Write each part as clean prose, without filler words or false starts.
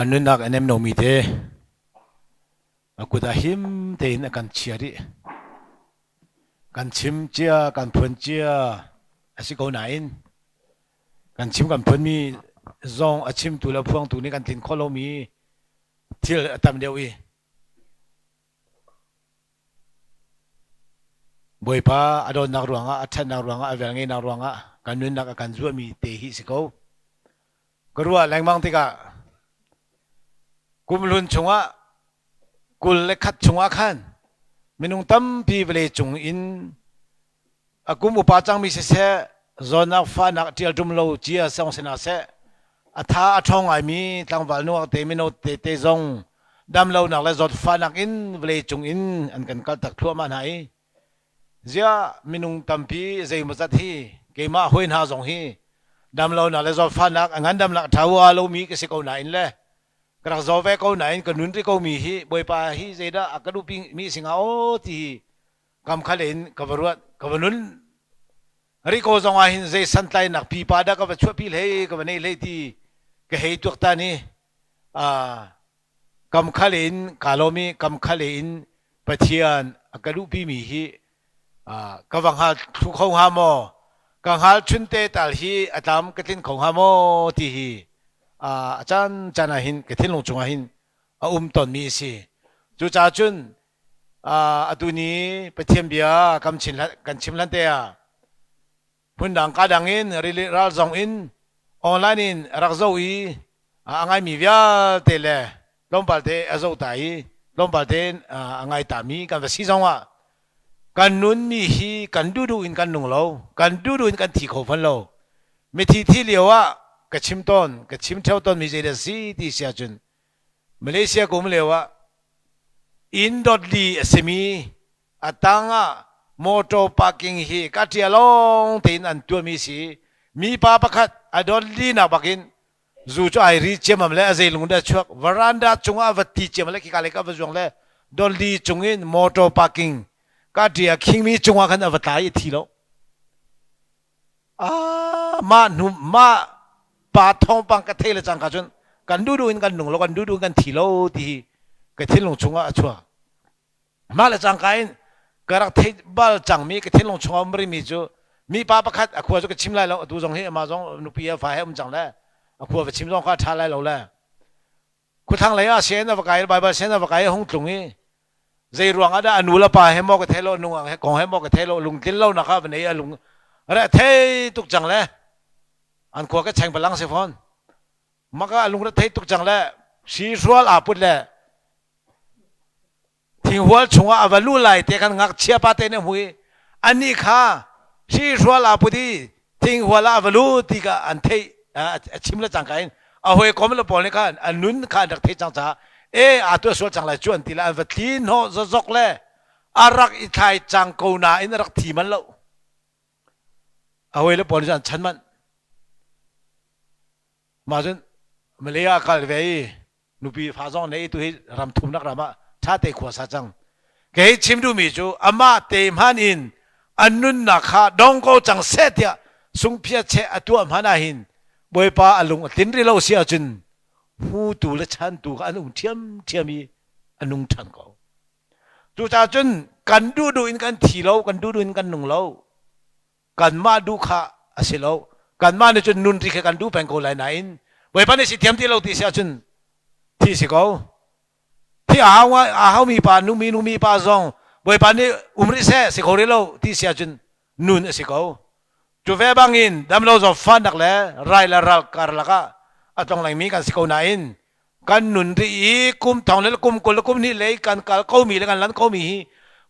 Kan nunnak a nem lomi te a kut ah him tein a kan chia rih. Kan chim cia, kan phuan cia a si ko nain kan chim kan phuanmi zong a chimtu le phuangtu nih kan tlin khawh lomi thil a tam deuh i Bawipa a dawtnak ruangah, a ṭhatnak ruangah, a velngeihnak ruangah kan nunnak a kan zuahmi te hi si ko. Ka ruah lengmang tikah kumhlun chungah 21 chungah khan minung tampi vawlei cung in A kum upa cangmi siseh, zawtnak fahnak ṭial ṭum lo cia song si hna seh, a tha a ṭhawng ngaimi tlangval nungak te mino tete zong damlonak le zawtfahnak in vawlei cung in an kan kaltak thluahmah hna i ziah minung tampi zeimawzat hi keimah hawi hna zong hi damlonak le zawtfahnak a ngandamnak a ṭha hua lomi ka si ko nain le ka rak zaw ve ko nain ka nun rih komi hi Bawipa hi zeidah a ka duhpi mi si hnga aw ti hi kam khal in ka va ruat ka va nun ri ko zong ah hin zei santlainak pipa dah ka va chuahpi hlei ka va nei hlei ti ka hei tuak ta ni kam khal in ka lomi kam khal in Pathian a ka duhpi mi hi ka va hngal thlu kho hnga maw ka hngal chun te tal hi a tlam ka tlin kho hnga maw ti hi a caan caan ah hin ka thinlung chungah hin a um tawnmi a si cucaah cun Atu ni Pathian bia kan chim hlan te ah hmundang ka dang in rili ral zong in online in rak zoh i a ngaimi vialte le tlawmpal te a zoh ta i tlawmpal te a ngai ta mi kan va si zong ah kan nunmi hi kan duhduh in kan nung lo kan duhduh in kan thi kho fawn lo mithi thi lio ah ka chim tawn ka chim theo tawn mi zei dah si ti si ahcun Malaysia kum lio ah inn dotli a simi a tang ah motor parking hi ka ṭia lawng tein an tuahmi si. Mipa pakhat a dotli nak bakin zu cu ai ri ciammam le a zeilung dah chuak veranda cungah a va ti ciam le khika lei ka va zuang le dotli cungin motor parking ka ṭia khingmi cungah khan a va tla i a thi lo. Mah hnu mah pa thawngpang ka thei le cangka cun kan duhduh in kan nung lo kan duhduh in kan thi lo ti hi ka thinlung chungah a chuak. Mah le cangka in ka rak theih bal cangmi ka thinlung chungah um rihmi cu mipa pakhat a khua cu ka chim lai lo atu zong hi amah zong nupi a fa he um cang le a khua va chim zong kha a ṭha lai lo le khuathlang lei ah sian a va kai Baibal sian a va kai a hung tlung i zei ruang ah dah a nu le pa he maw ka thei lo nungak he kong he maw ka thei lo lungtlin lo nak ah va nei a lung re thei tuk cang le an khua ka cheng palang si fawn maka a lung re thei tuk cang le si hrual aa put le Thinghual chungah a va luh lai te khan ngakchia pa te nih a hmuh i anih kha hrihrual aa put i thinghual ah a va lut ti kha an theih a chim le cangka in a hawikom le pawl nih khan a nun kha an rak theih cang caah e aa tuah sual cang lai cu an ti le an va tli hnawh zokzok le a rak i thlai cang ko nain a rak thi manh lo. A hawi le pawl nih cun an chan manh. Mah cun Malay ah kal ve i nupi fa zong nei tu hi ram thumnak ram ah ṭha te khua sa cang. Kei chim duhmi cu amah te hman in an nunnak kha dong ko cang seh tiah sungphia cheh a tuah hman ah hin Bawipa a lung a tlin rih lo si ahcun hmutu le chantu kha an um ṭhiamṭhiam i a nung ṭhan ko. Cucaah cun kan duhduh in kan thi lo, kan duhduh in kan nung lo. Kanmah duh kha a si lo. Kanmah nih cun nun ri kha kan duh peng ko lai nain Bawipa nih si thiam ti lo ti si ahcun thi si ko. Thi a hau a haumi pa numi numi pa zong Bawipa nih um rih seh si kho rih lo ti si ahcun nun a si ko. Cu ve bangin damlo zawtfahnak le rai le ral karlak ah a tlonglengmi kan si ko nain kan nun rih i kum thong le kum 20 le kum hnih lei kan kal komi le kan lan komi hi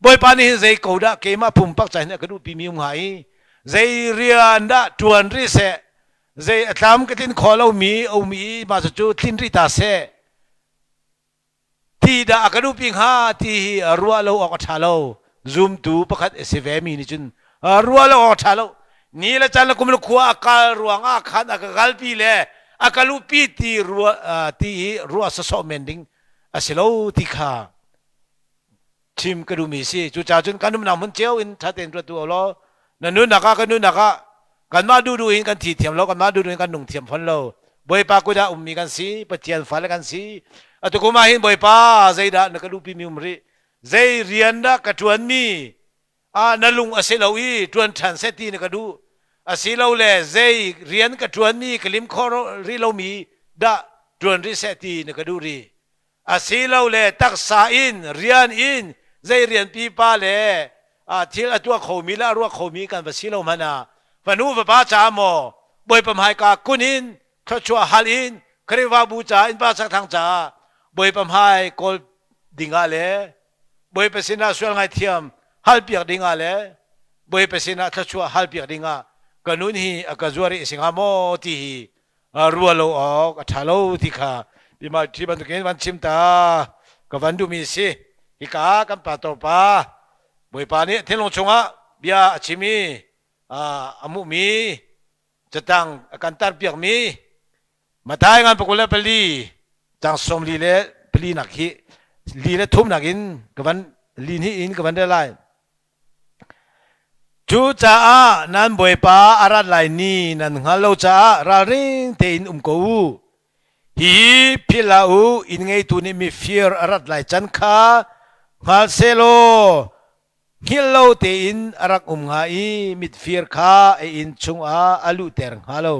Bawipa nih hin zei ko dah keimah pumpak ca hin a ka duhpi mi um hnga i zei rian dah ṭuan rih seh zei a tlam ka tlin khawh lomi a um i mah cu tlin rih ta seh ti dah a ka duhpi hnga ti hi ruah lo awk a ṭha lo zumtu pakhat a si ve mi nih cun ruah lo awk a ṭha lo ni le caan le kum le khua a kal ruang ah khan a ka kalpi le a ka luhpi ti ruah ti hi ruah sawsawh men ding a si lo ti kha chim ka duhmi si cucaah cun kan umnak hmun cio in ṭha tein ruat tu law na nunnak ah kan nunnak ah kanmah duhduh in kan thi thiam lo kanmah duhduh in kan nung thiam fawn lo. Bawipa kut ah ummi kan si, Pathian fale kan si. Atu kum ah hin Bawipa zeidah na ka duhpi mi um rih? Zei rian dah ka ṭuanmi ah na lung a si lo i ṭuan ṭhan seh ti na ka duh? Asilole zei rian ka ṭuanmi ka lim khawh rih lomi dah ṭuan rih seh ti na ka duh rih? Asilole taksa in rian in zei rian pipa le thil a tuah khomi le a ruah khomi kan va si lo hmanh ah fanu vapa caah maw Bawipa hmaika kun in thluachuah hal in Khrihfabu caah innpa sakthang caah Bawipa hmai kawl dingah le Bawipa sinah sual ngaithiam halpiak dingah le Bawipa sinah thluachuah halpiak dingah ka nun hi a ka zuar i a si hnga maw ti hi ruah lo awk a ṭha lo ti kha bima thi bantukin van chim ta ka van duhmi a si. Hika kan pastor pa Bawipa nih thinlung chungah bia a chim i a hmuhmi catang a kan tarpiakmi Matthai ngan 24 cang 44 nak hi li le thum nak in ka van li hnih in ka van rel lai. Cucaah nan Bawipa a rat lai ni nan hngalh lo caah ralring tein um ko u. Hihi philh hlah u, inn ngeitu nih mifir a rat lai can kha hngal sehlaw hngilh lo tein a rak um hnga i mitfir kha a inn chungah a luhter hnga lo.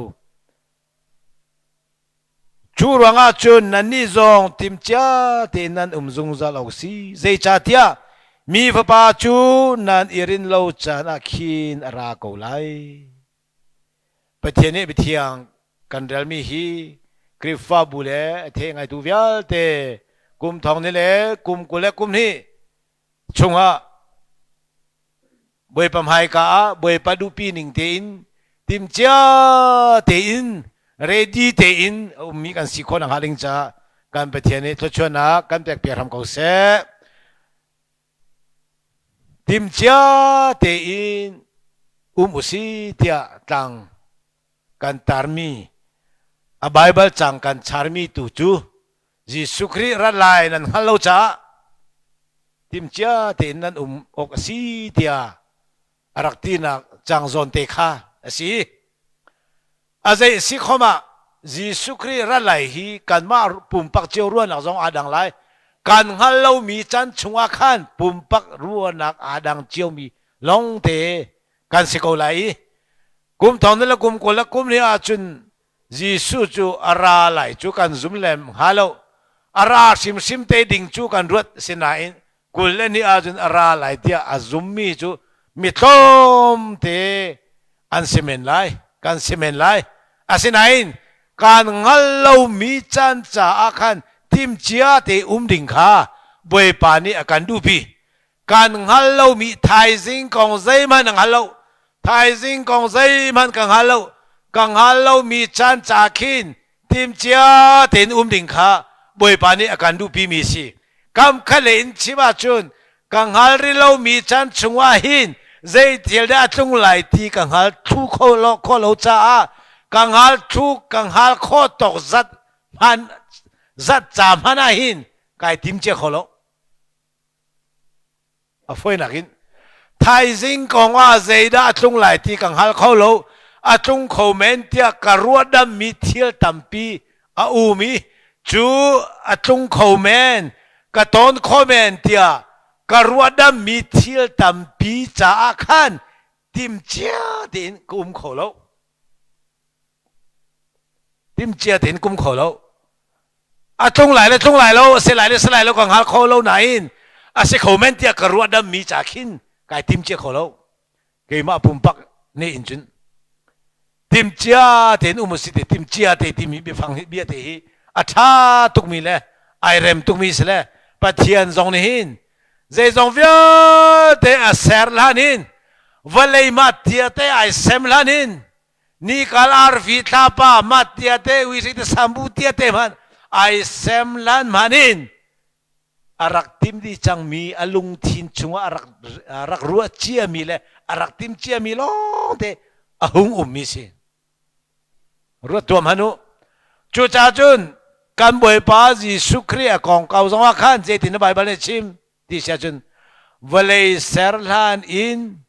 Cu ruangah cun nannih zong timhcia tein nan um zungzal awk a si. Zeicahtiah mi Fapa cu nan i rin lo caan ah khin a ra ko lai. Pathian nih mithiang kan relmi hi Khrihfabu le a thei ngaitu vialte kum thong ni le kum 20 le kum hnih chungah Bawipa hmaika ah Bawipa duhpi ning tein timcia tein ready tein a ummi kan si khawh nakhnga ding caah kan Pathian nih thluachuahnak kan pek piak hram ko seh. Timcia tein um usi tiah tlang kan tarmi a Baibal cang kan charmi tu cu Jesuh Khrih rat lai nan hngal lo caah timcia tein nan um awk a si tiah a rak tinak cang zawn te kha a si. A zei si khom ah Jesuh Khrih rat lai hi kanmah pumpak cio ruahnak zong aa dang lai. Kan hngal lomi caan chungah khan pumpak ruahnak aa dang ciomi lawngte kan si ko lai i kum thong le kum 20 le kum hnih ahcun Jesuh cu a ra lai cu kan zum lem hnga lo. A ra hrimhrim te ding cu kan ruat sinain 22 ahcun a ra lai tiah a zummi cu mi tlawmte an si men lai, kan si men lai. Asinain kan hngal lomi caan caah khan timcia te um ding kha Bawipa nih a kan duhpi. Kan hngal lomi thaizing kong zeihmanh a hngal lo. Thaizing kong zeihmanh ka hngal lo. Ka hngal lomi caan ca khin timcia tein um ding kha Bawipa nih a kan duhpimi si. Kam khat lei in chim ahcun ka hngal rih lomi caan chungah hin zei thil dah a tlung lai ti ka hngal thlu kho lo kho lo caah ka hngal thlu ka hngal khawh tawk zat hman zat ca hmanh ah hin kai tim cia kho lo. A fawinak in thaizing kong ah zeidah a tlung lai ti ka hngal kho lo. A tlung kho men tiah ka ruahdammi thil tampi a um i cu a tlung kho men, ka tawn kho men tiah ka ruahdammi thil tampi caah khan timcia tein ka um kho lo. Timcia tein kum kho lo. A tlung lai le tlung lai lo, a si lai le si lai lo ka hngal kho lo nain a si kho men tiah ka ruahdammi ca khin kai timcia kho lo. Keimah pumpak nih in cun timcia tein um si te timcia te timi biafang hi bia te hi a ṭha tukmi le ai rem tukmi si le Pathian zong nih hin zeizong vialte a ser hlan in vawlei mah tia te ai sem hlan in nikal arfi thlapa mah tia te uisik te sambu tia te hmanh ai sem lan hman in a rak tim dih cangmi a lungthin chungah a rak a rak ruah ciami le a rak tim ciami lawngte a hung ummi si Ruat tuah hmanh u. Cucaah cun kan Bawipa Jesuh Khrih a kongkau zongah khan zeitin na Baibal nih a chim ti si ahcun vawlei ser hlan in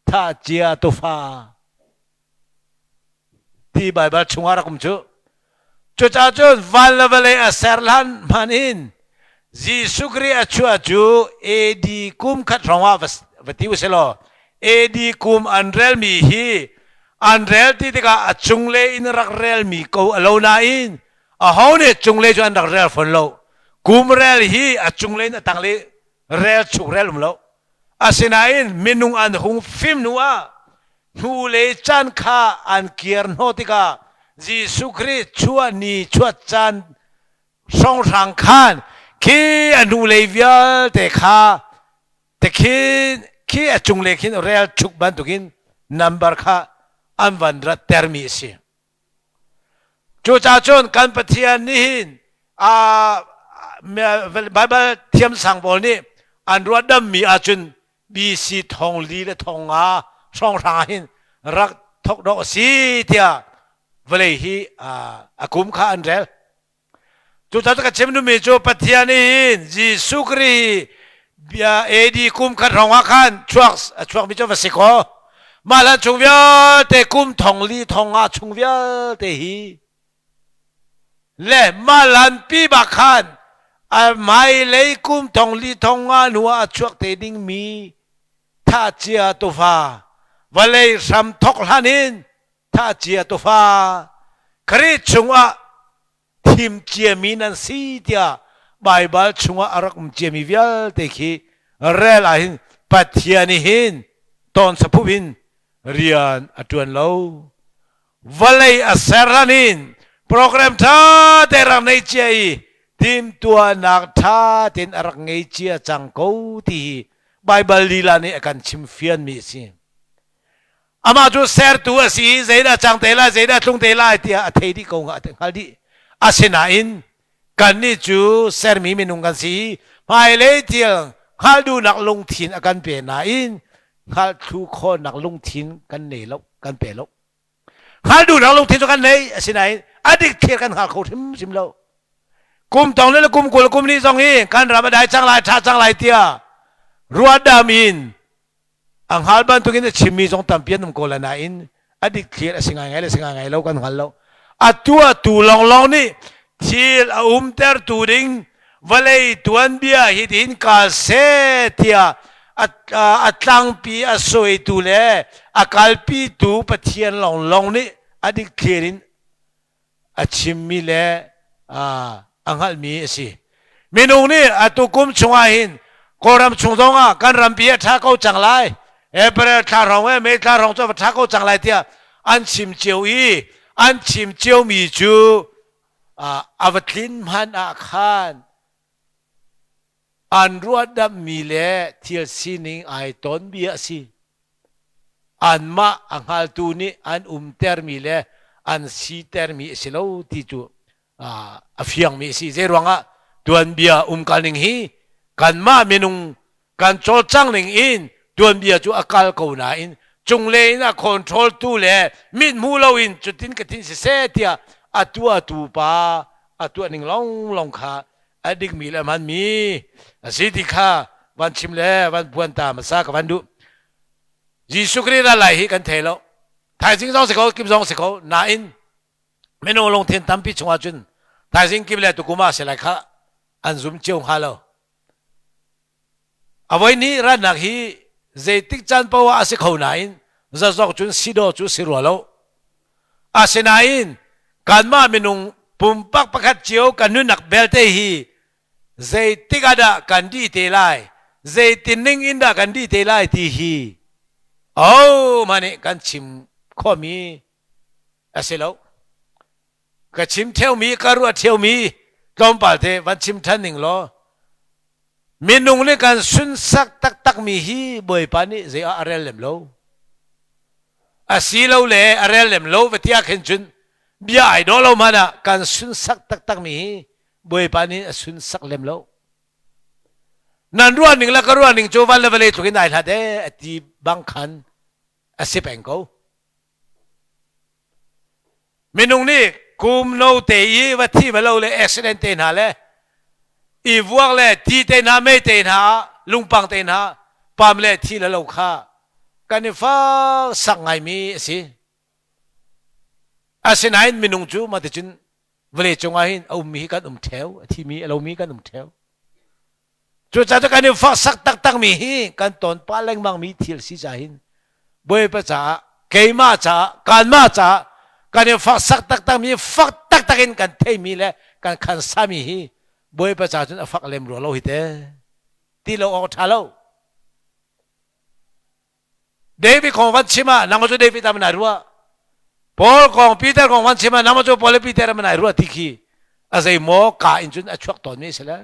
thah cia tufa ti Baibal chungah rak um cu. Cucaah cun van le vawlei a ser hlan hmanh in Jesuh Khrih a chuah cu AD kum khat hrawng ah va ti usih law AD kum an relmi hi an rel ti tikah a cunglei in rak relmi ko a lo nain aho nih cunglei cu an rak rel fawn lo. Kum rel hi a cunglei in a tanglei rel chuk rel um lo. Asinain minung an hung fim hnu ah hnulei caan kha an kir hnawh tikah Jesuh Khrih chuah ni chuat caan hrawnghrang khan khi a hnulei vialte kha te khin khi a cunglei khin rel chuk bantukin number kha an van rattermi a si. Cucaah cun kan Pathian nih hin Baibal thiamsang pawl nih an ruahdammi ahcun BC thong li le thong nga hrawnghrang ah hin rak thok dawh a si tiah vawlei hi a kum kha an rel. Cucaah ka chim duhmi cu Pathian nih hin Jesuh Khrih bia AD kum khat hrawng ah khan chuak a chuakmi cu va si kaw mah hlan chung vialte kum thong li thong nga chung vialte hi le mah hlanpi bak khan a hmailei kum thong li thong nga hnu ah a chuak te dingmi thah cia tufa vawlei hram thok hlan in thah cia tufa Khrih chungah thim ciami nan si tiah Baibal chungah a rak um ciami vialte khi rel ahhin Pathian nih hin tawn saphup in rian a ṭuan lo. Vawlei a ser hlan in program ṭha te rak nei cia i timhtuahnak ṭha tein a rak ngei cia cang ko ti hi Baibal lila nih a kan chimfianmi a si. Amah cu sertu a si i zeidah cang te lai, zeidah tlung te lai tiah a thei dih ko hnga, a hngal dih. Asinain kannih cu sermi minung kan si i hmailei thil hngalh duhnak lungthin a kan pe nain hngalh thlu khawhnak lungthin kan nei lo, kan pe lo. Hngalh duhnak lungthin cu kan nei, asinain a dik thil kan hngal kho hrimhrim lo. Kum tong le kum 20 kum ni zong hi kan ram a dai cang lai, ṭha cang lai tiah ruahdam in A hngal bantukin a chimmi zong tampi an um ko lai nain a dikthliar a si ngaingai le si ngaingai lo kan hngal lo. A tuahtu lawnglawng nih thil a umtertu ding vawlei tuanbia hi tihin kal seh tiah a tlangpi a suaitu le a kalpitu Pathian lawnglawng nih a dikthliar in a chimmi le a hngalhmi a si. Minung nih atu kum chungah hin Kawlram chung zongah kan rampi a ṭha ko cang lai. April thla hrawng e May thla hrawng cu a ṭha ko cang lai tiah an chim cio i an chim ciomi cu a va tlin hmanh ah khan an ruahdamhmi le thil sining ai ton bia a si. Anmah a hngaltu nih an umtermi le an sitermi a si lo ti cu a fiangmi a si. Zei ruangah tuanbia umkal ning hi kanmah minung kan cawlcang ning in tuanbia cu a kal ko nain cunglei in a control tu le mit hmu loin cutin ka tin siseh tiah a tuahtu pa a tuah ning longlong kha a dikmi le a hmanmi a si ti kha van chim le van buan ta hmasa ka van duh. Jesuh Khrih ral lai hi kan thei lo. Thaizing zong si ko, kim zong si ko, nain minung lungthin tampi chungah cun thaizing kim le tukum ah si lai kha an zum cio hnga lo. A voi ni rannak hi zeitik caan paoh ah a si kho nain zazok cun si dawh cu si rua lo. Asinain kanmah minung pumpak pakhat cio kan nunnak belte hi zeitik ah dah kan dih te lai, zeitin ning in dah kan dih te lai ti hi ahohmanh nih kan chim khawhmi a si lo. Ka chim ṭheumi, ka ruah ṭheumi tlawmpal te van chim ṭhan ning law minung nih kan sunsak taktakmi hi Bawipa nih zei ah a rel lem lo. Asilole a rel lem lo va ti ah khin cun bia ai dawh lo hmanh ah kan sunsak taktakmi hi Bawipa nih a sunsak lem lo. Nan ruah ning le ka ruah ning cu van le vawlei tluk in ai hlat ee a ti bang khan a si peng ko. Minung nih kum no te i va thi va lo le accident te hna le i vuak le ti te hna mei te hna lungpang te hna pam le thi le lo kha kan i fak sak ngaimi a si. Asinain minung cu mah ticun Vawlei cungah hin a ummi hi kan um ṭheo, a thimi a lomi kan um ṭheo. Cucaah cu kan i faksak taktakmi hi kan ton pah lengmangmi thil si ca hin Bawipa caah keimah caah kanmah caah kan i faksak taktakmi fak taktak in kan theimi le kan khansami hi Bawipa caah cun a fak lem rua lo hi te ti lo awk ṭha lo. David kong van chim ah nang cu David am nai ruah. Paul kong Peter kong van chim ah nang cu Paul le Peter am nai ruah ti khi a zei maw ka in cun a chuak tawn mi a si le.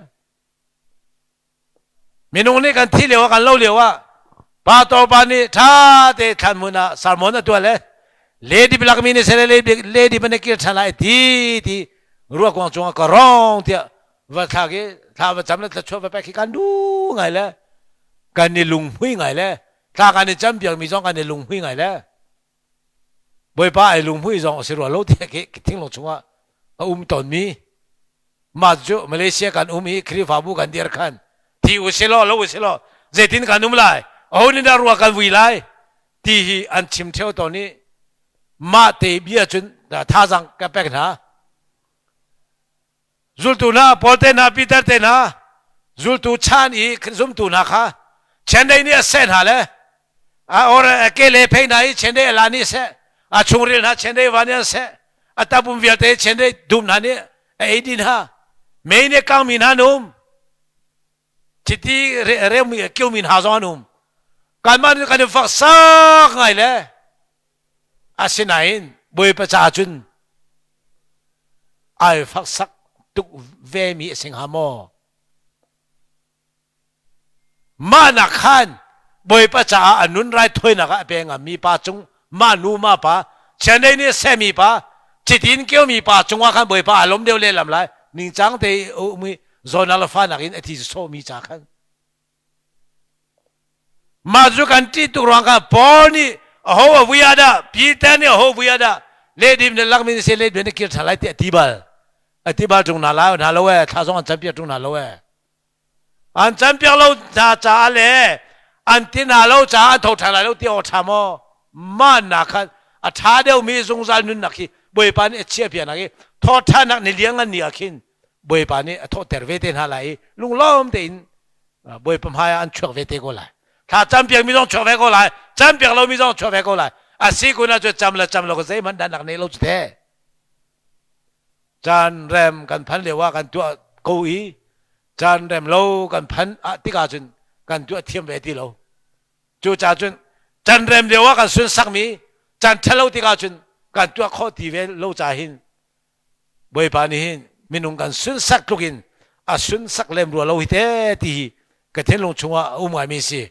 Minung nih kan thi lio ah kan lo lio ah pa to pa nih tha te thlan hmun ah sermon a tuah le lady bilak mi nih sele lady ban kir than lai ti ti ruakuang cungah ka rong tiah va thlak i thla va cam le thla va pek hi kan du ngai le kan i lunghmui ngai le thla kan i cam piak mi zong kan i lunghmui ngai le Bawipa ai lunghmui zong a si rua lo tiah khi thinglung chungah a um tawn mi mah cu Malaysia kan um i Khrihfabu kan dir khan thi u si law lo u si law zeitin kan um lai aho nih dah rua kan vui lai ti hi an chim theo tawn i mah te bia cun thazang ka pek hna Zultu hna, Paul te hna, Peter te hna, zultu chan i zumtu hna kha chiandeih nih a seh hna le a or a ke le phei hna i chiandeih a la nih a seh, a chungril hna chiandeih va nih an seh, a tapum vialte chiandeih dum hna nih a ei dih hna. Mei nih kangmi hna an um. Chiti reumi kiomi hna zong an um. Kanmah nih kan i fak sak ngai le Asinain Bawipa ca cun ai faksak tuk vemi a si hnga maw? Mah nak khan Bawipa caah a nun raithawinak ah a pe ngami pa cung mah nu mah pa chiandeih nih a sehmi pa citin keumi pa cungah khan Bawipa aa lawm deuh lehlam lai ningcang te i um i zawnak le fahnak in a thi sawhmi ca khan Mah cu kan ṭih tuk ruang kha Paul nih aho a vui ah dah Peter nih aho vui ah dah lehdim na lakmi na si lehdim na kir ṭhan lai tiah a ti bal. A ti bal ṭung hna lai hna lo ee thla zong an campiak ṭung hna lo ee. An campiak lo hna caah le an ti hna lo caah an tho ṭhan lai lo ti awk ṭha maw? Mah nak khan a ṭha deuhmi zungzal nunnak hi Bawipa nih a chiahpiaknak hi thawhṭhannak ni liang ngan ni ah khin Bawipa nih a thawhter ve te hna lai i lunglawm tein Bawipa hmai ah an chuak ve te ko lai. Thla campiak mi zong chuak ve ko lai, campiak lomi zong chuak ve ko lai. A si kun ahcun cam le cam lo ka zeihmanh dannak nei lo cu te. Caan rem kan phan lio ah kan tuah ko i caan rem lo kan phan ah tikah cun kan tuah thiam ve ti lo. Cucaah cun caan rem lio ah kan sunsakmi caan ṭhalo tikah cun kan tuah khawh ti ve lo ca hin Bawipa nih hin minung kan sunsak tluk in a sunsak lem rua lo hi te ti hi ka thinlung chungah a um ngaimi si.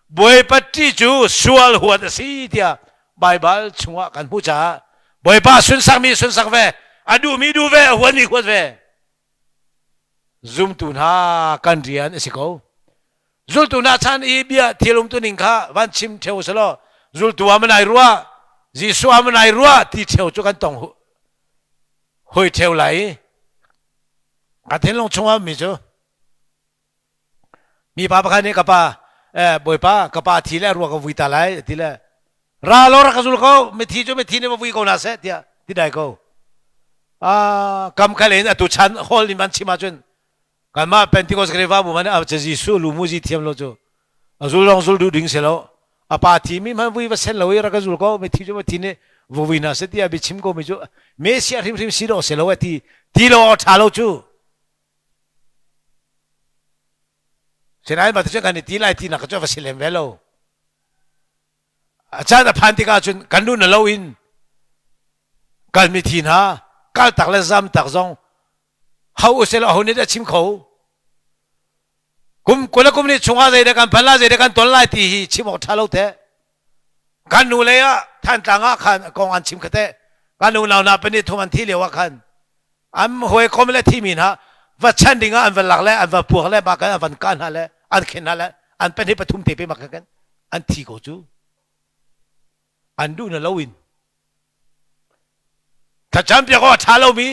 Bawipa ṭih cu sual huat a si tiah Baibal chungah kan hmuh caah Bawipa sunsakmi sunsak ve, a duhmi duh ve, a huatmi huat ve. Zumtu hna kan rian a si ko. Zultu hna chan i bia thil umtu ning kha van chim ṭheo selaw zultu ah manai ruah, Jesuh ah manai ruah ti ṭheo cu kan tong hoi ṭheo lai i ka thinlung chungah mi cu mipa pakhat nih ka pa eh, bawipa ka pa thi le rua ka vui ta lai ti le ra lo rak ka zul ko mithi cu mithi nih va vui ko hna seh tiah ti dai ko ah kam khal in atu chan hall in van chim ahcun Kanmah Pentecost Khrihfabu man a Jesuh lu muzi thiam lo cu a zul lawng zul duh ding si lo. A pa thi mi hmanh vui va sen lo i rak ka zul ko mi thi cu thi nih vui hna se tiah biachim ko mi cu Messiah hrimhrim si dawh si lo e ti ti lo awk ṭha lo cu. Sinain mah cu kan i ti lai ti nak cu va si lem ve lo. A caan a phan tikah cun kan nu na lo in kal mi thi hna kal tak le zam tak zong ho uselaw aho nih dah chim kho kum kul le kum nih chungah zeidah kan phan lai zeidah kan ton lai ti hi chim awk ṭha lo te kan nu lei ah Thantlang ah khan kong an chim khate kan unau hna pahnih thum an thi lio ah khan an hawikom le thimi hna va chan ding ah an va lak le an va puak le ma kan an van kah hna le an khen hna le an pahnih pathum te pe ma kan an thi ko cu an duh na lo in Thlacampiak awk a ṭha lomi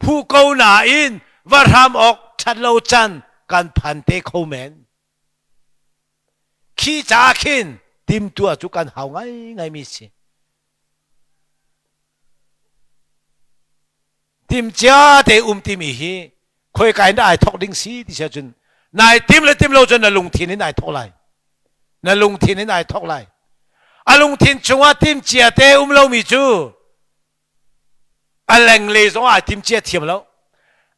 phu ko nain va hram awk ṭhat lo can kan phan te kho men. Khi ca khin timtuah cu kan hau ngaingaimi si. Timcia te um timi hi khoika in ai thok ding si ti sia cun nai tim le tim lo cun na lungthin in ai thok lai. Na lungthin in ai thok lai. A lungthin chungah timcia te um lomi cu a lenglei zong ah timcia thiam lo.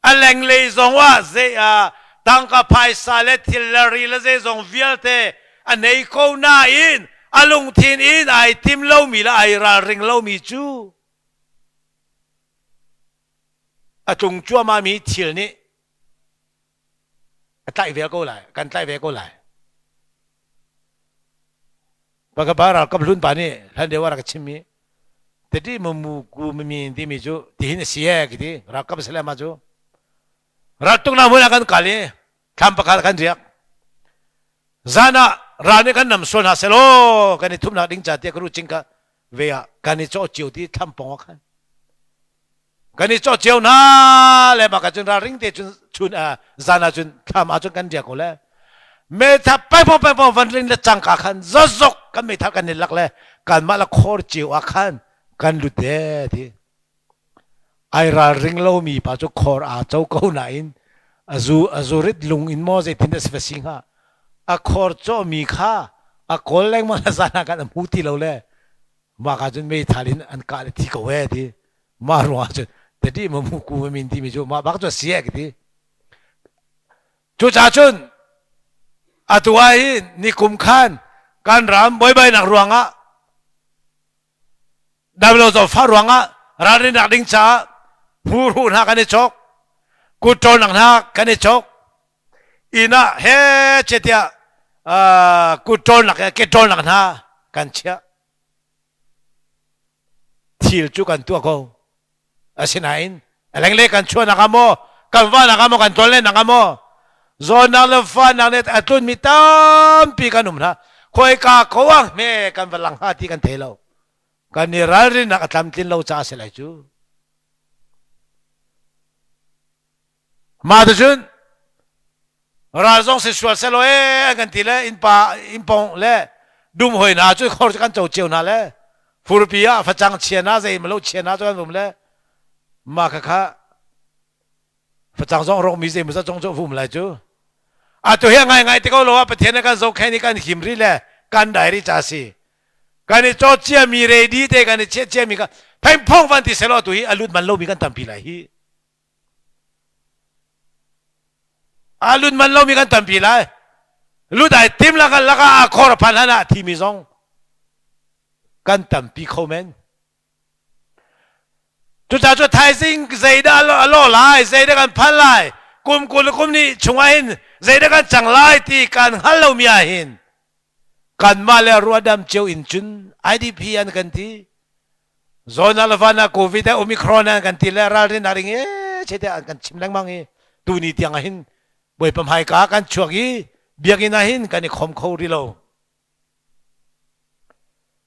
A lenglei zong ah zei ah tangka phaisa le thil le ri le zeizong vialte a nei ko nain a lungthin in ai tim lomi le ai ralring lomi cu a tlung cuahmahmi thil nih a tlaih ve ko lai kan tlaih ve ko lai pakapa ralkap hlun pa nih hlan deuh ah rak chimmi tati mamu ku mami timi cu tihin a si e kiti ralkap a si le ma cu raltuknak hmun ah kan kal i thlam pakhat kan riak zan ah ral nih kan nam sual hna selaw kan i thumnak ding ca tiah ka ruh cing ka ve ah kan i cawh cio ti thlam pong ah khan kan i cawh cio hna le mah ka cun ralring te cun chun zan ah cun thlam ah cun kan riak ko le meitha pengpong pengpong van ring le cangka khan zozok kan meitha kan i lak le kanmah la khor cio ah khan kan lut e ti Ai ralring lomi pa cu khor aa co ko nain a zu a zurit lung in maw zeitin dah si va si hnga? A khor cawhmi kha a kawl lengmang le zan ah khan a hmu ti lo le mah ka cun meithal in an kah le thi ko ee ti. Mah ruangah cun tadi ma mu ku ma min timi cu mah bak cu a si ee ka ti. Cucaah cun atu ah hin nikum khan kan ram buaibainak ruangah Damlo zawtfah ruangah ralrinnak ding caah hmurhu hna kan i cawk, kutṭawlnak hna kan i cawk. Inn ah he tiah kutṭawlnak he keṭawlnak hna kan chiah. Thil cu kan tuah ko. Asinain a lenglei kan chuahnak ah maw, kan vahnak ah maw, kan tlonlennak ah maw, zawtnak le fahnak nih a tlunmi tampi kan um hna. Khoika ko ah hme kan va lang hnga ti kan thei lo. Kan i ralrinnak a tlamtlin lo caah a si lai cu. Mah cun ral zong si sual selaw ee kan ti le innpa innpawng le dum hoi hna cu khor cu kan co cio hna le furpi ah facang chia na zei malo chia na cu kan um le mah kha kha facang zong rawk mi zei maw zong cu vum lai cu atu hi ngai ngai te ko lo ah Pathian kan zohkhenh i kan him ri le kan dai ri cha si kan i cawt cia mi ready te kan i chiah cia mi kha phengphong van ti selaw tu hi a lut man lo mi kan tampi lai hi A lut man lomi kan tampi lai. Lut ai tim laka laka a khor phan hlan ah thimi zong kan tampi kho men. Cucaah cu thaizing zeidah a lo lai, zeidah kan phan lai, kum kul le kum nih chungah hin zeidah kan cang lai ti kan hngal lomi ah hin kanmah le ruahdam cio in cun IDP an kan ti. Zona le van ah COVID ah Omicron an kan ti le ralrin a ring e chete an kan chim lengmang i tuni tiang ah hin Bawipa hmaika kan chuak i biakinn ah hin kan i khom kho rih lo.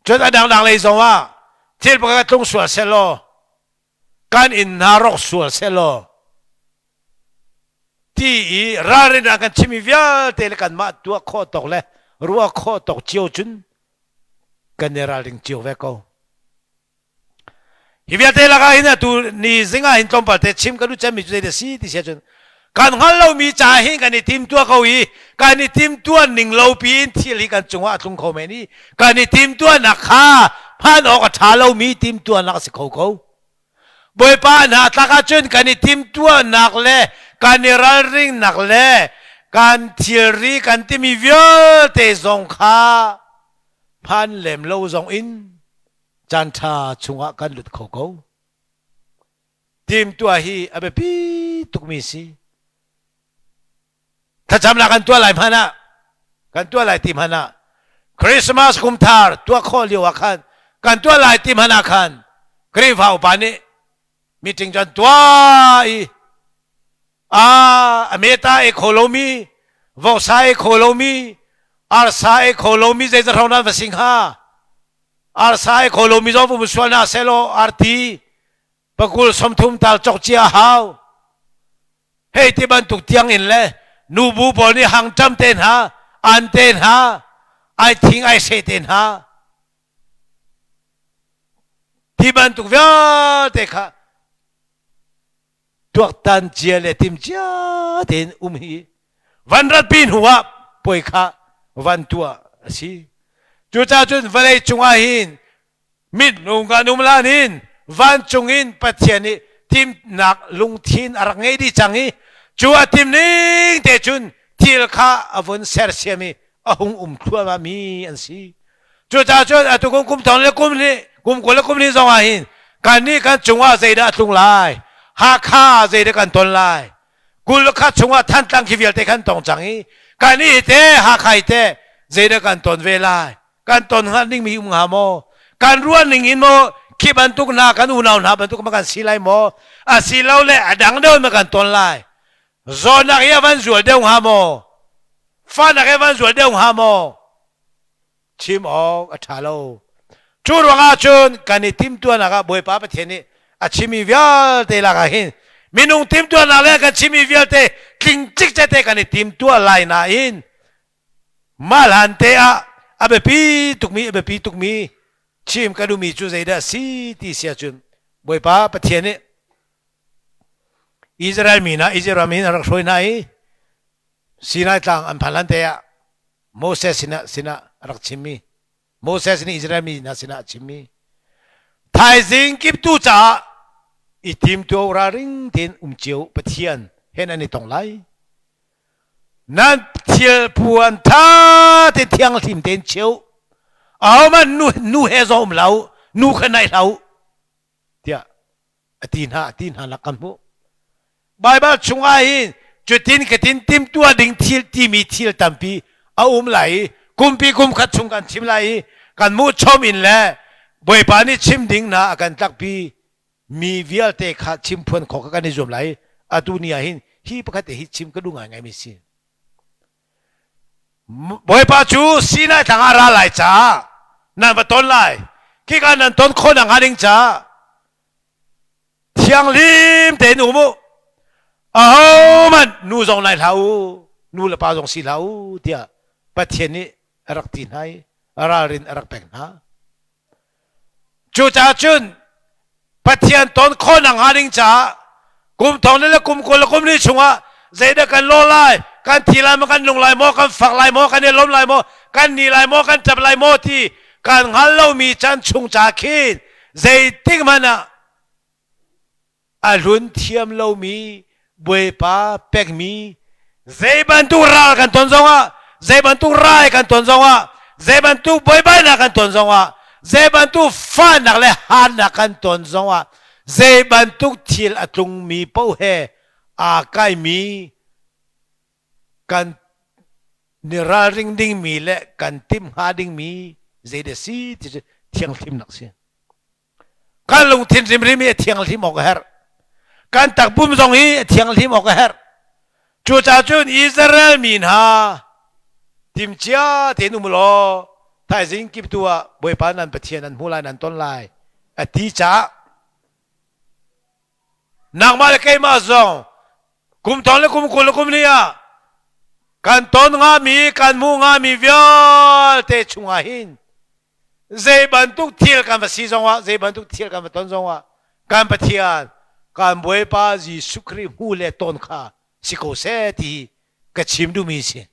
Cun a dangdang lei zong ah thil pakhat tlung sual selaw kan inn hna rawk sual selaw ti i ralrin ah kan chimi vialte le kanmah tuah khawh tawk le ruah khawh tawk cio cun kan i ralring cio ve ko. Hi vialte lakah hin atu ni zing ah hin tlawmpal te chim kan u cemmi cu zei si ti sia cun kan hngal lomi ca hin kan i timtuah ko i kan i timtuah ning lo piin thil hi kan cungah a tlung kho men i kan i timtuahnak kha hman awk a ṭha lomi timtuahnak a si kho ko. Bawipa hna tlak ahcun kan i timtuahnak le kan i ralringnak le kan thilri kan timi vialte zong kha phan lem lo zong in caanṭha chungah kan lut kho ko. Timtuah hi a biapi tukmi si. Thlacamnak kan tuah lai hmanh ah kan tuah lai ti hmanh ah Christmas kumthar tuah khawh lio ah khan kan tuah lai ti hmanh ah khan Khrihfa upa nih meeting cu an tuah i a a meta e kho lomi voksa e kho lomi arsa e kho lomi zeizat hrawng nan va sing ha arsa e kho lomi zong vum sual na selaw arti pakul 30 tal cok cia hau Hei ti bantuk tiang in le nubu pawl nih hangṭam te hna, an te hna, ai thing ai she te hna. Ti bantuk vialte kha. Tuaktan cia le tim cia tein um hi van ratpi hnu ah puai kha van tuah a si. Cucaah cun vawlei cungah hin mitnung kan um lan in vancung in Pathian nih timnak lungthin a rak ngei dih cang i cu a tim ning te cun thil kha a vun sersiam i a hung um thluahmah mi an si. Cucaah cun atu kum kum thong le kum li kum 20 le kum li zong ah hin kannih kan cungah zeidah a tlung lai? Hakha zeidah kan ton lai? 20 le khat chungah Thantlang khi vialte kan tong cang i kannih hi te Hakha hi te zeidah kan ton ve lai? Kan ton hnga ding mi um hnga maw? Kan ruah ning in maw khi bantuk hna kan unau hna bantuk ma kan si lai maw? Asilole a dang deuh ma kan ton lai? Zawtnak hi a van zual deuh hnga maw? Fahnak hi a van zual deuh hnga maw? Chim awk a ṭha lo. Cu ruangah cun kan i timhtuahnak ah Bawipa Pathian nih a chimmi vialte lakah hin minung timhtuahnak le kan chimmi vialte tling cikcek te kan i timtuah lai nain mah hlan te ah a biapi tukmi a biapi tukmi chim ka duhmi cu zeidah a si ti si ahcun Bawipa Pathian nih Israel mi hna Israel mi hna rak hruai hna i Sinai tlang an phan hlan te ah Moses sinah sinah a rak chimmi Moses nih Israel mi hna sinah a chimmi thaizing kiptu caah i timtuah ralring tein um cio Pathian he nan i tong lai nan thil puan tha te thianghlim tein cheu ahohmanh nu nu he zong um lo nu kha naih hlah u tiah a ti hna a ti hna nak kan hmuh Baibal chungah hin cutin katin timtuah ding thil timi thil tampi a um lai i kumpi kum khat chung kan chim lai i kan mu chom in le Bawipa nih chim ding hna a kan tlakpi mi vialte kha chim phuan khawh kha kan i zuam lai atu ni ah hin hi pakhat te hi chim ka duh ngaingai mi si Bawipa cu Sinai tlang ah ra lai caah nan va ton lai. Khika nan ton khawh nakhnga ding caah thianghlim tein um u. Ahohmanh nu zong nai hlah u, nu le pa zong si hlah u tiah Pathian nih a rak ti hna i ralrin a rak pek hna. Cucaah cun Pathian ton khawhnak hnga ding caah kum thong le kum 20 le kum li chungah zeidah kan lawh lai, kan thi lai maw, kan nung lai maw, kan fak lai maw, kan i lawm lai maw, kan ni lai maw, kan ṭap lai maw ti kan hngal lomi chan chung ca khin zeitik hmanh ah a hlun thiam lomi Bawipa pekmi zei bantuk ral kan ton zongah zei bantuk rai kan ton zongah zei bantuk buaibainak kan ton zongah zei bantuk fahnak le harnak kan ton zongah zei bantuk thil a tlungmi paoh he aa kaimi kan ni ralring dingmi le kan timh hnga dingmi zeidah si ti cu thianghlimnak si. Kan lungthin hrimhrim hi a thianghlim awk a herh. Kan takpum zong hi a thianghlim awk a herh. Cucaah cun Israel mi hna timcia tein um law thaizing kiptu ah Bawipa nan Pathian nan hmu lai nan ton lai a ti caah nangmah le keimah zong kum thong le kum 20 le kum li ah kan ton ngami kan hmu ngami vialte chungah hin zei bantuk thil kan va si zongah zei bantuk thil kan va ton zongah kan Pathian kan Bawipa Jesuh Khrih hmu le ton kha si ko seh ti ka chim duhmi si.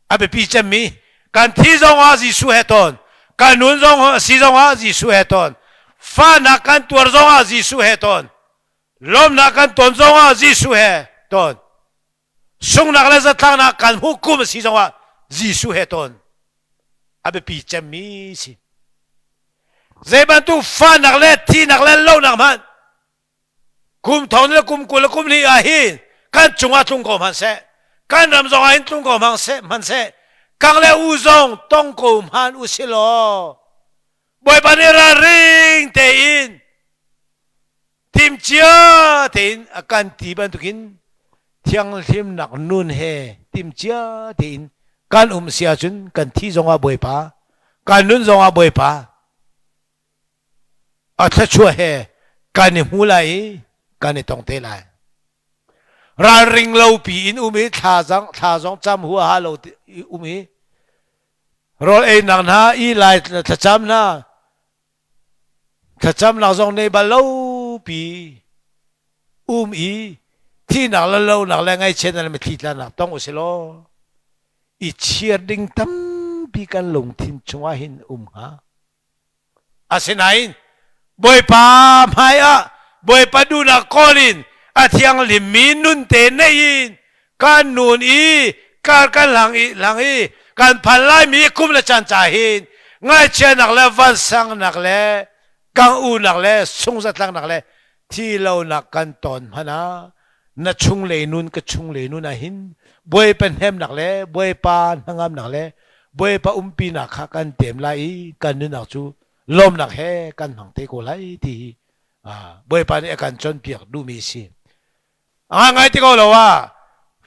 A biapi cemmi kan thi zongah Jesuh he ton kan nun zong si zongah Jesuh he ton fahnak kan tuar zongah Jesuh he ton lawmnak kan ton zongah Jesuh he ton Sunghnak le zatlaknak kan hmuh kum a si zongah Jesuh he tawn a biapi cemmi si. Zei bantuk fahnak le thihnak le lohnak hmanh kum thong le kum 20 le kum hnih ah hin kan cungah tlung ko hmanh seh kan ram zong ah hin tlung ko hmang seh hmanh seh kang le u zong tong ko hmanh u si law Bawipa nih ralring tein Timcia tein a kan ti bantukin thianghlimnak nun he timcia tein kan um si ahcun kan thi zongah Bawipa, kan nun zongah Bawipa a thluachuah he kan i hmu lai i kan i tong te lai. Ralring lo pi in um i thla zong thla zong cam huaha lo um i rawl einak hna i lai thlacam hna Thlacamnak zong nei bal lo pi. um i thihnak le lonak le ngaihchiatnak le mitthli tlanak tong u silaw i chir ding tampi kan lungthin chungah hin um hnga. Asinain Bawipa hmai ah Bawipa duhnak kawl in a thianghlimmi nun te neih in kan nun i kar kan hlang i hlang i kan phan laimi kum le caan ca hin ngaihchiatnak le vansangnak le kang unak le sungzatlaknak le thi lonak kan ton hmanh ah na chunglei nun ka chunglei nun ah hin Bawipa hnemnak le Bawipa hnangamnak le Bawipa umpinak kha kan tem lai i kan nunnak cu lawmnak he kan hmang te ko lai ti hi Bawipa nih a kan cawnpiak duhmi a si. A ngai ti ko lo ah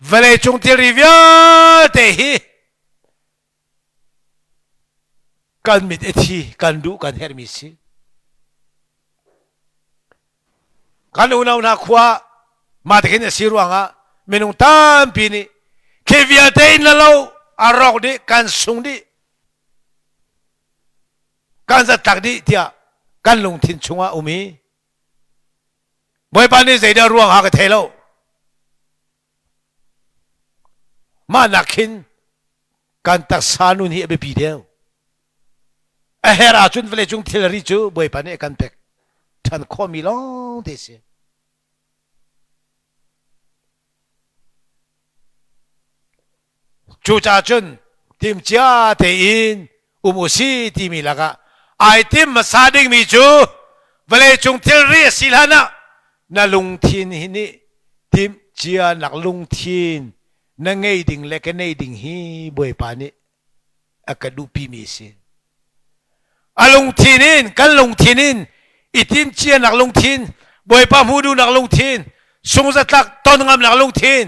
vawlei cung thilri vialte hi kan mit a thi kan duh kan herhmi si. Kan unau hna khua mah tikhin a si ruangah minung tampi nih khi vialte in la lo a rawk dih kan sung dih kan zatlak dih tiah kan lungthin chungah um i Bawipa nih zeidah ruang ha ka thei lo. Mah nak khin kan taksa nun hi a biapi deuh. A her ahcun vawleicung thilri cu Bawipa nih a kan pek ṭhan khawhmi lawng te si. Cucaah cun timcia tein um u si timi lakah ai tim hmasa dingmi cu vawleicung thilri a si hlan ah na lungthin hi nih timhcia nak lungthin na ngei ding le ka nei ding hi Bawipa nih a ka duhpimi a si. A lungthin in kan lungthin in i timhcianak lungthin, Bawipa hmuh duhnak lungthin, sungzatlak ton ngamnak lungthin,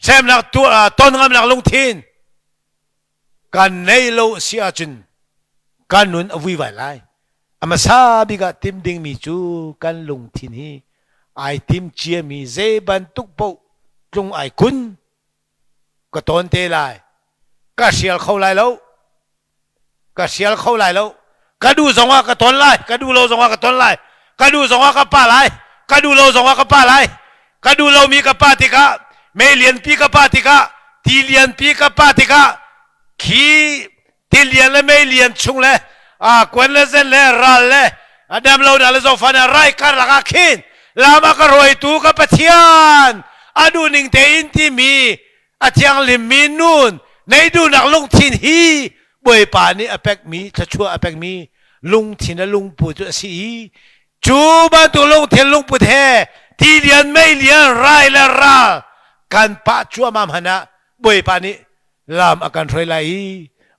hremnak ton ngamnak lungthin kan nei lo si ahcun kan nun a vuivai lai. A hmasa bik ah tim dingmi cu kan lungthin hi ai tim ciami zei bantuk paoh tlung ai kun ka tawn te lai ka hrial kho lai lo ka hrial kho lai lo ka duh zongah ka ton lai ka duh lo zongah ka ton lai ka duh zongah ka pa lai ka duh lo zongah ka pa lai ka duh lomi ka pa tikah mei lianpi ka pa tikah ti lianpi ka pa tikah khi tilian le mei lian chung le a kuen le zen le ral le a dam lo na le zofa na rai karlak ah khin lama ka rawitu ka Pathian a duhning tein timi a thianghlimmi nun nei duhnak lungthin hi Bawipa nih a pekmi thluachuah a pekmi lungthin le lungput cu a si i cu bantuk lungthin lungput he tilian mei lian rai le ral kan pah cuahmah hmanh ah Bawipa nih lam a kan hruai lai i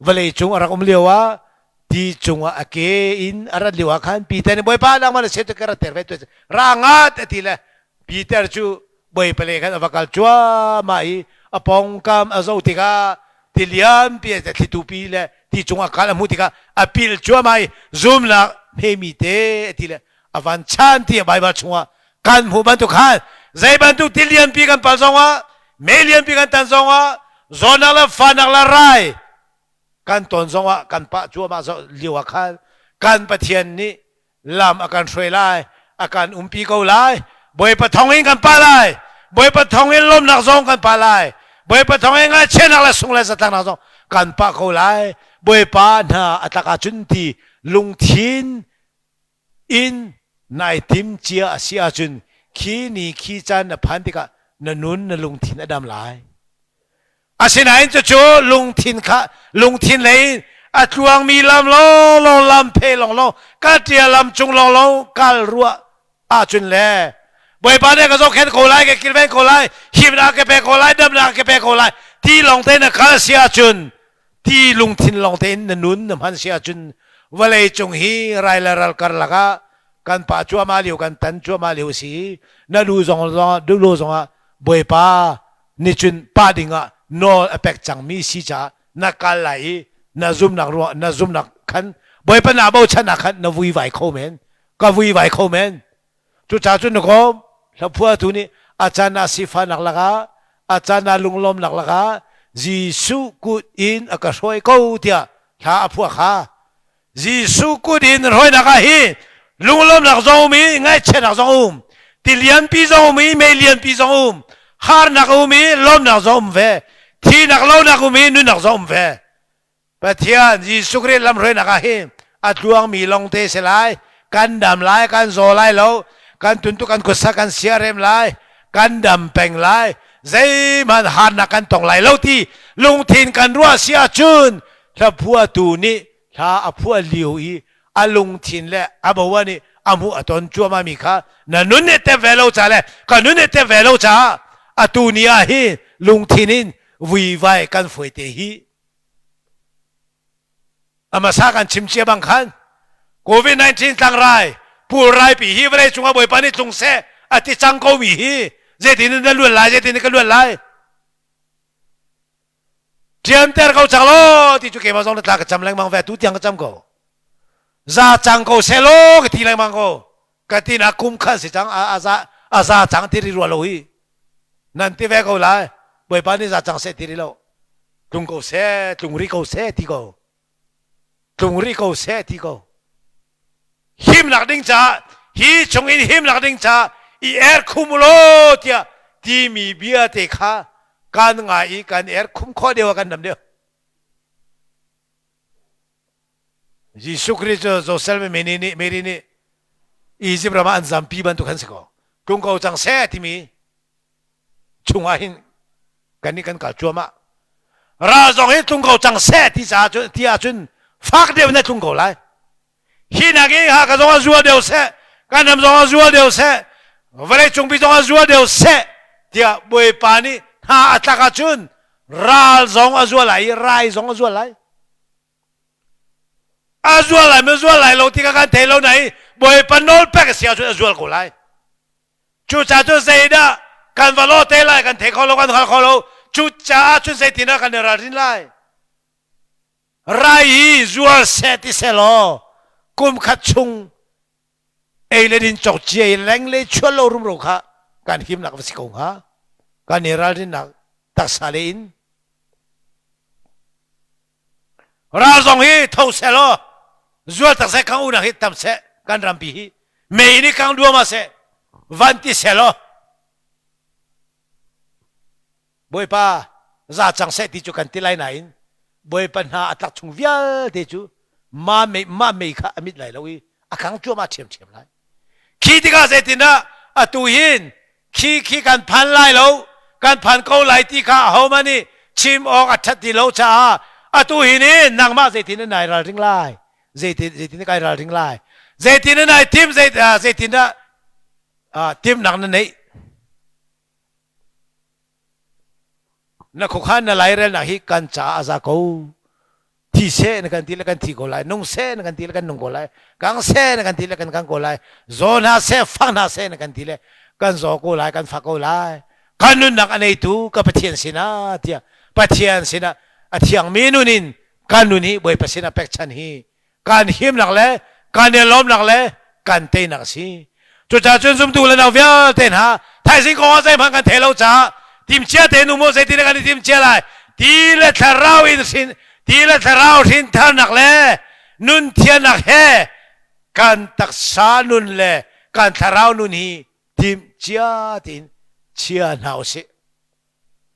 vawlei cung a rak um lio ah ti cungah a ke in a rat lio ah khan Peter nih Bawipa nangmah na set ka rat ter ve tu ra ngat a ti le Peter cu Bawipa le khan a va kal cuahmah i a pawngkam a zoh tikah tilian pi thlitu pi le ti cungah kal a hmuh tikah a pil cuahmah i zumnak hmemi te a ti le a van chan ti Baibal chungah kan hmuh bantuk khan zei bantuk ti lianpi kan pal zongah mei lianpi kan tan zongah zawnak le fanak le rai kan ton zongah kan pah cuahmah lio ah khan kan Pathian nih lam a kan hruai lai a kan umpi ko lai Bawipa thong in kan pah lai Bawipa thong in lawmnak zong kan pah lai Bawipa thong in ngaihchiatnak le sung le zatlaknak zong kan pah ko lai Bawipa hna a tlak ahcun ti lungthin inn nai tim cia a si ahcun khi ni khi caan na phan tikah na nun na lungthin a dam lai. Asinain cucu lungthin kha lungthin lei in a tluangmi lam lawnglawng lam phe lawnglawng ka ṭia lam cung lawnglawng kal ruah ahcun le Bawipa nih ka zohkhenh ko lai ka kilven ko lai himnak ka pek ko lai damnak ka pek ko lai ti lawng te na kal si ahcun ti lungthin lawng tein na nun na hman si ahcun vawlei cung hi rai le ral karlak ah kan pa cuahmah lio kan tan cuahmah lio si na lu zong zong duh lo zongah Bawipa nih cun pa dingah nawl a pek cangmi si caah na kal lai i na zumnak ruah na zumnak khan Bawipa na bochan ah khan na vuivai kho men ka vuivai kho men Cucaah cun na kawm hlaphuahtu nih a caan ah sifahnak lakah a caan ah lunglawmnak lakah Jesuh kut in a ka hruai ko tiah hla a phuah kha. Jesuh kut in hruainak ah hin lunglawmnak zong um i ngaihchiatnak zong um. Ti lianpi zong um i mei lianpi zong um. Harnak a um i lawmnak zong um ve. Thinak lonak um i nunnak zong um ve. Pathian Jesuh Khrih lamhruainak ah hin a tluangmi lawngte si lai. Kan dam lai, kan zaw lai lo, kan tuntuk kan khuasa kan siarem lai, kan dam peng lai, zeihmanh harnak kan tong lai lo ti lungthin kan ruah si ahcun hlaphuahtu nih hla a phuah lio i a lungthin le a boa nih a hmuh a ton cuahmah mi kha na nun nih tep ve lo ca le ka nun nih tep ve lo caah atu ni ah hin lungthin in vuivai kan fuai te hi. A hmasa kan chim cia bang khan COVID-19 tlangrai pulrai pi hi vawlei cungah Bawipa nih tlung seh a ti cang ko mi hi zeitin na luan lai zeitin ka luan lai ṭiamter ko cang law ti cu keimah zong na tla ka cam lengmang ve tu tiang ka cam ko za cang ko seh law ka ti lengmang ko ka ti na kum khan si cang a za a za cang ti ri rua lo hi nan ti ve ko lai Bawipa nih za cang seh ti ri lo tlung ko seh tlung ri ko seh ti ko tlung ri ko seh ti ko himnak ding caah hi chung in himnak ding caah i er khum law tiah timi bia te kha kan ngai i kan er khum khawh deuh kan dam deuh Jesuh Khrih cu Joseph le Mary nih Mary nih Egypt ram ah an zampi bantuk an si ko. Tlung ko cang seh timi chungah hin kan nih kan kal cuahmah. Ral zong hi tlung ko cang seh ti caah cun ti ahcun fak deuh na tlung ko lai. Hi nak i ha ka zong ah zual deuh seh, kan ram zong ah zual deuh seh, vawlei cungpi zong ah zual deuh seh tiah Bawipa nih hna a tlak ahcun ral zong a zual lai i rai zong a zual lai. A zual lai maw zual lai lo ti kha kan thei lo nain Bawipa nawl pek a si ahcun a zual ko lai. Cucaah cun zeidah kan va law te lai kan thei kho lo kan hngal kho lo. Cucaah cun zeitindah kan i ralrin lai? Rai hi zual seh ti seh law kum khat chung ei le din cawk cia i leng le chual lo rumro kha kan himnak va si ko hnga. Kan i ralrinnak taksa le in Ral zong hi tho seh law zual tak seh kang unak hi tam seh kan rampi hi mei nih kang duama seh van ti seh law Bawipa za cang seh ti cu kan ti lai nain Bawipa hna a tlak chung vialte cu ma mei ma mei kha a mit lai lo i a kang cuahmah ṭhiamṭhiam lai. Khi tikah zeitindah atu hin khi khi kan phan lai lo kan phan ko lai ti kha ahohmanh nih chim awk a ṭhat ti lo caah atu hi nih nangmah zeitin nai ralring lai zeitin zeitin kai ralring lai zeitin nai tim zeitindah timnak na neih Na khuakhan na lairelnak hi kan caah a za ko. Thi seh na kan ti le kan thi ko lai, nung seh na kan ti le kan nung ko lai, kang seh na kan ti le kan kang ko lai, zaw hna seh, fak hna seh na kan ti le kan zaw ko lai, kan fak ko lai. Kan nunnak a neitu ka Pathian sinah tiah Pathian sinah a thiangmi nun in kan nun hi Bawipa sinah pekchan hi kan himnak le kan i lawmnak le kan teinak a si. Cucaah cun zumtu le nau vialte hna thaizing kong ah zeihmanh kan thei lo caah timcia te nu maw zeitin kan i timcia lai ti le thlarau in hrin ti le thlarau hrin tharnak le nun thiannak he kan taksa nun le kan thlarau nun hi timcia tiin chia hna usih.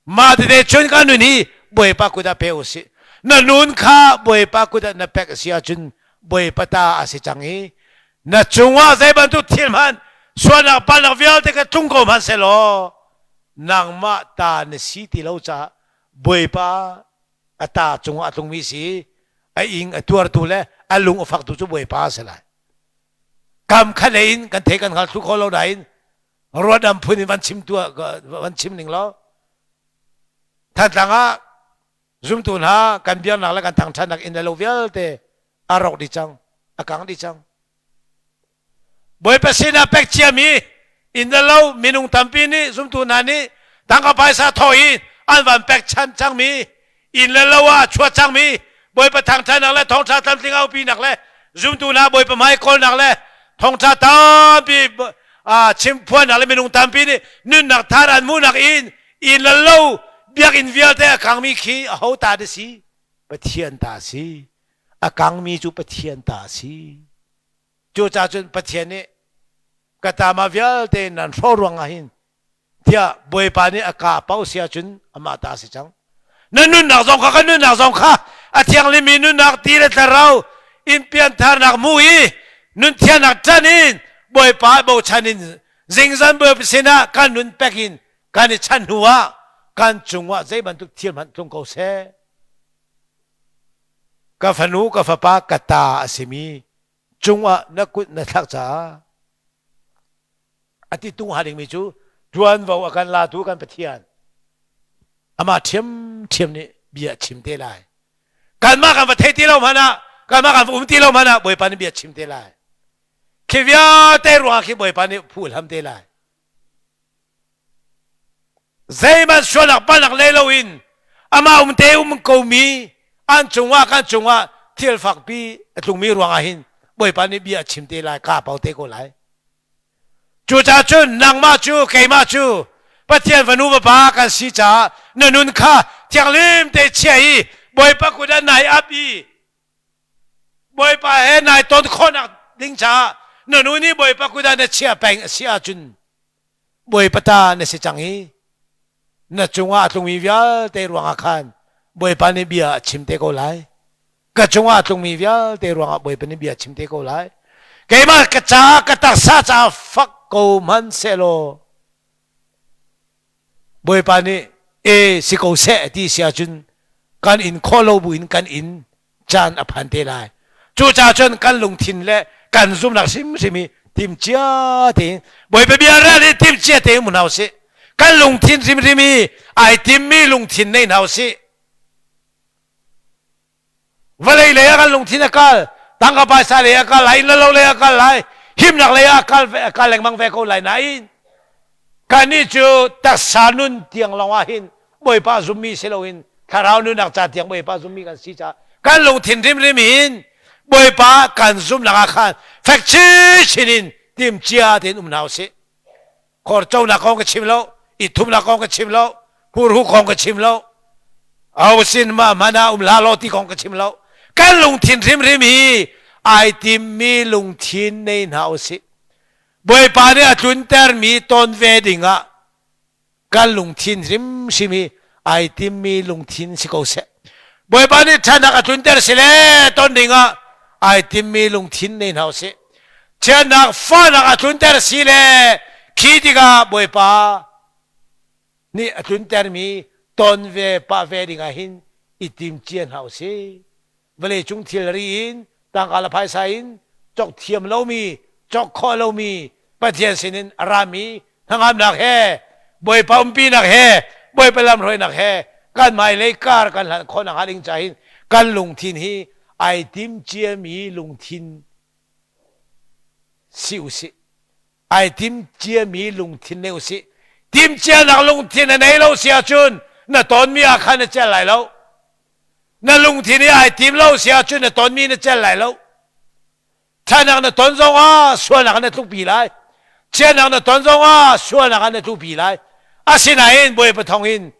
Mah tete cun kan nun hi Bawipa kut ah pe usih. Na nun kha Bawipa kut ah na pek a si ahcun Bawipa ta a si cang i na cungah zei bantuk thil hmanh sualnak palnak vialte ka tlung ko hmanh sehlaw nangmah ta na si ti lo caah Bawipa a ta cungah a tlungmi si a ing a tuartu le a lung a faktu cu Bawipa a si lai. Kam kha lei in kan thei kan hngal thlu kho lo nain ruahdam phun in van chim tuah van chim ning law Thantlang ah zumtu hna kan biaknak le kan thangṭhatnak inn le lo vialte a rawk dih cang a kang dih cang Bawipa sinah pek ciami inn le lo minung tampi nih zumtu hna nih tangka phaisa thawh in an van pek chan cangmi inn le lo ah a chuah cangmi Bawipa thangṭhatnak le thawngṭha tlamtling aupinak le zumtu hna Bawipa hmai kawlnak le thawngṭha tampi chimphuannak le minung tampi nih nunnak thar an hmuhnak in inn le lo biakinn vialte a kangmi khi aho ta dah si? Pathian ta si. A kangmi cu Pathian ta si. Cucaah cun Pathian nih Ka tama vialte nan hrawh ruang ah hin tiah Bawipa nih a ka pau si ahcun amah ta si cang. Na nunnak zong kha kan nunnak zong kha a thianglimi nunnak ti le thlarau in piantharnak mu i nun thiannak ṭan in Bawipa bochan in zingzan Bawipa sinah kan nun pek in kan i chan hnu ah kan cungah zei bantuk thil hmanh tlung ko seh. Ka fanu ka fapa ka ta a simi cungah na kut na thlak caah a ti tung hnga dingmi cu ṭuanvo a kan latu kan Pathian amah ṭhiamṭhiam nih bia a chim te lai. Kanmah kan va thei ti lo hmanh ah kanmah kan va um ti lo hmanh ah Bawipa nih bia chim te lai. Khi vialte ruangah khi Bawipa nih phuhlam te lai. Zeihmanh sualnak palhnak nei loin amah um te um komi an cungah kan cungah thil fakpi a tlungmi ruangah hin Bawipa nih bia a chim te lai ka pau te ko lai. Cucaah cun nangmah cu keimah cu Pathian fanu vapa kan si caah na nun kha thianghlim te chia i Bawipa kut ah nai ap i Bawipa he nai ton khawhnak ding caah na nu nih Bawipa kut ah na chia peng a si ahcun Bawipa ta na si cang i na cungah a tlungmi vialte ruangah khan Bawipa nih bia a chim te ko lai. Ka cungah a tlungmi vialte ruangah Bawipa nih bia a chim te ko lai. Keimah ka caah ka taksa caah fak ko hmanh sehlaw Bawipa nih e si ko seh ti si ahcun kan in khawh lo buin kan in caan a phan te lai. Cucaah cun kan lungthin le kan zumhnak hrimhrim hi timcia tein Bawipa bia ral hi timcia tein um hna usih. Kan lungthin hrimhrim hi ai timmi lungthin nei hna usih. Vawlei lei ah kan lungthin a kal, tangka paisa lei a kal lai, inn le lo lei a kal lai, himnak lei ah a kal a kal lengmang ve ko lai nain kannih cu taksa nun tiang lawng ah hin Bawipa zummi si loin thlarau nunnak ca tiang Bawipa zummi kan si caah kan lungthin rimrim in Bawipa kan zumnak ah khan fek chinchin in timcia tein um hna usih. Khorconak kong ka chim lo, i thumnak kong ka chim lo, hurhu kong ka chim lo, aho sin ma hmanh ah um hlah law ti kong ka chim lo. Kan lungthin hrimhrim hi ai timmi lungthin nei hna usih. Bawipa nih a tluntermi ton ve dingah kan lungthin hrimhrim hi ai timmi lungthin si ko seh. Bawipa nih ṭhanak a tlunter si le ton dingah ai timmi lungthin nei hna usih. Chiatnak fahnak a tlunter si le khi tikah Bawipa nih a tluntermi ton ve pah ve dingah hin i tim cia hna usih. Vawleicung thilri in tangka le phaisa in cawk thiam lomi, cawk khawh lomi Pathian sinin a rami hnangamnak he Bawipa umpinak he Bawipa lamhruainak he kan hmailei kar kan hlan khawh nakhnga ding ca hin kan lungthin hi ai tim ciami lungthin si usih. Ai tim ciami lungthin nei usih. Timcianak lungthin a nei lo si ahcun na tonmi ah khan na cel lai lo. Na lungthin i ai tim lo si ahcun na tonmi na cel lai lo. Ṭhanak na ton zongah sualnak na tlukpi lai. Chiatnak na ton zongah sualnak ah na tlukpi lai. Asinain Bawipa thawng in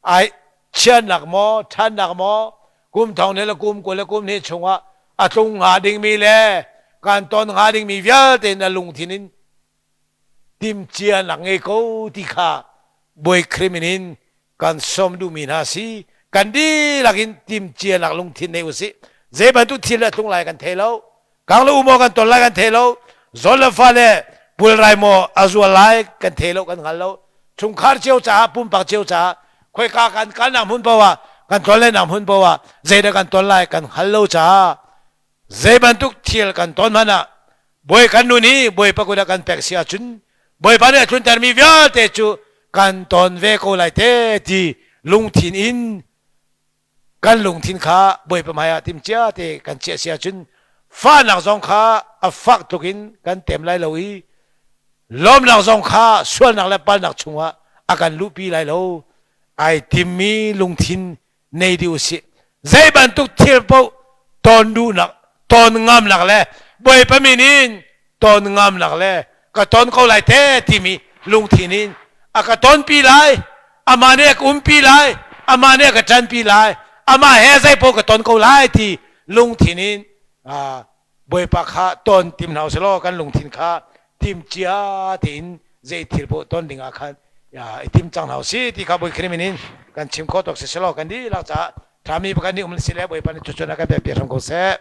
ai chiatnak maw, ṭhatnak maw, kum thong le kum 20 le kum hnih chungah a tlung hnga dingmi le kan ton hnga dingmi vialte na lungthin in timcianak ngei ko ti kha Bawi Khrih min in kan sawm duhmi hna si. Kan dihlak in timcianak lungthin nei usih. Zei bantuk thil le tlung lai kan thei lo. Kang le u maw kan ton lai kan thei lo. Zawn le fa le pulrai maw a zual lai kan thei lo kan hngal lo. Chungkhar cio caah pumpak cio caah khoika kan kalnak hmun paoh ah kan ton lennak hmun paoh ah zeidah kan ton lai kan hngal lo caah zei bantuk thil kan ton hmanh ah Bawi kan nun hi Bawipa kut ah kan pek si ahcun Bawipa nih a tluntermi vialte cu kan ton ve ko lai te ti lungthin in kan lungthin kha Bawipa hmaiah timcia te kan chiah si ahcun fahnak zong kha a fak tluk in kan tem lai lo i lawmnak zong kha sualnak le palnak chungah a kan luhpi lai lo ai timmi lungthin nei dih usih. Zei bantuk thil paoh ton duhnak, ton ngamnak le Bawipa min in ton ngamnak le ka ton ko lai te timi lungthin in a ka tonpi lai, amah nih a ka umpi lai, amah nih a ka ṭanpi lai, amah he zei paoh ka ton ko lai ti lungthin in Bawipa kha ton tim hna usih law kan lungthin kha Tim cia tein zei thil poh ton ding ah khan i tim cang hna usih ti kha Bawi Khrih min in kan chim khawh tawk si selaw kan dihlak caah ṭhami pakhat nih um si le Bawipa nih cucun a kan pek piak hram ko seh.